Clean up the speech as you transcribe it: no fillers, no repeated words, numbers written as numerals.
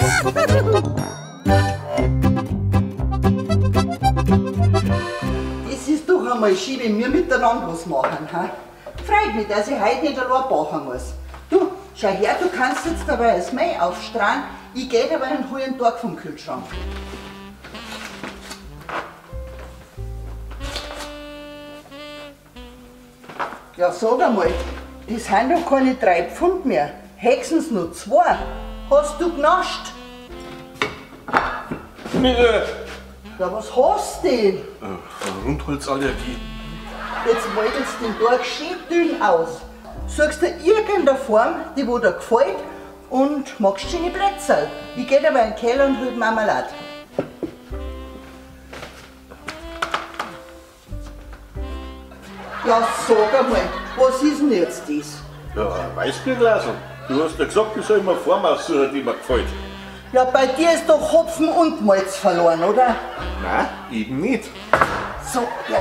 Das ist doch einmal schön, wenn wir miteinander was machen. Ha? Freut mich, dass ich heute nicht allein backen muss. Du, schau her, du kannst jetzt dabei das Mehl aufstrahlen. Ich geh dabei und hol einen Tag vom Kühlschrank. Ja, sag einmal, das sind doch keine 3 Pfund mehr. Höchstens nur 2. Hast du genascht? Nee. Ja, was hast du denn? Rundholzallergie. Jetzt malst du den Tag schön dünn aus. Suchst dir irgendeine Form, die wo dir gefällt, und machst schöne Plätzerl. Ich geh dabei in den Keller und hol Marmelade. Ja, sag einmal, was ist denn jetzt das? Ja, ein Weißbierglasl. Du hast ja gesagt, ich soll mir eine Form aussuchen, die mir gefällt. Ja, bei dir ist doch Hopfen und Malz verloren, oder? Nein, eben nicht. So, ja.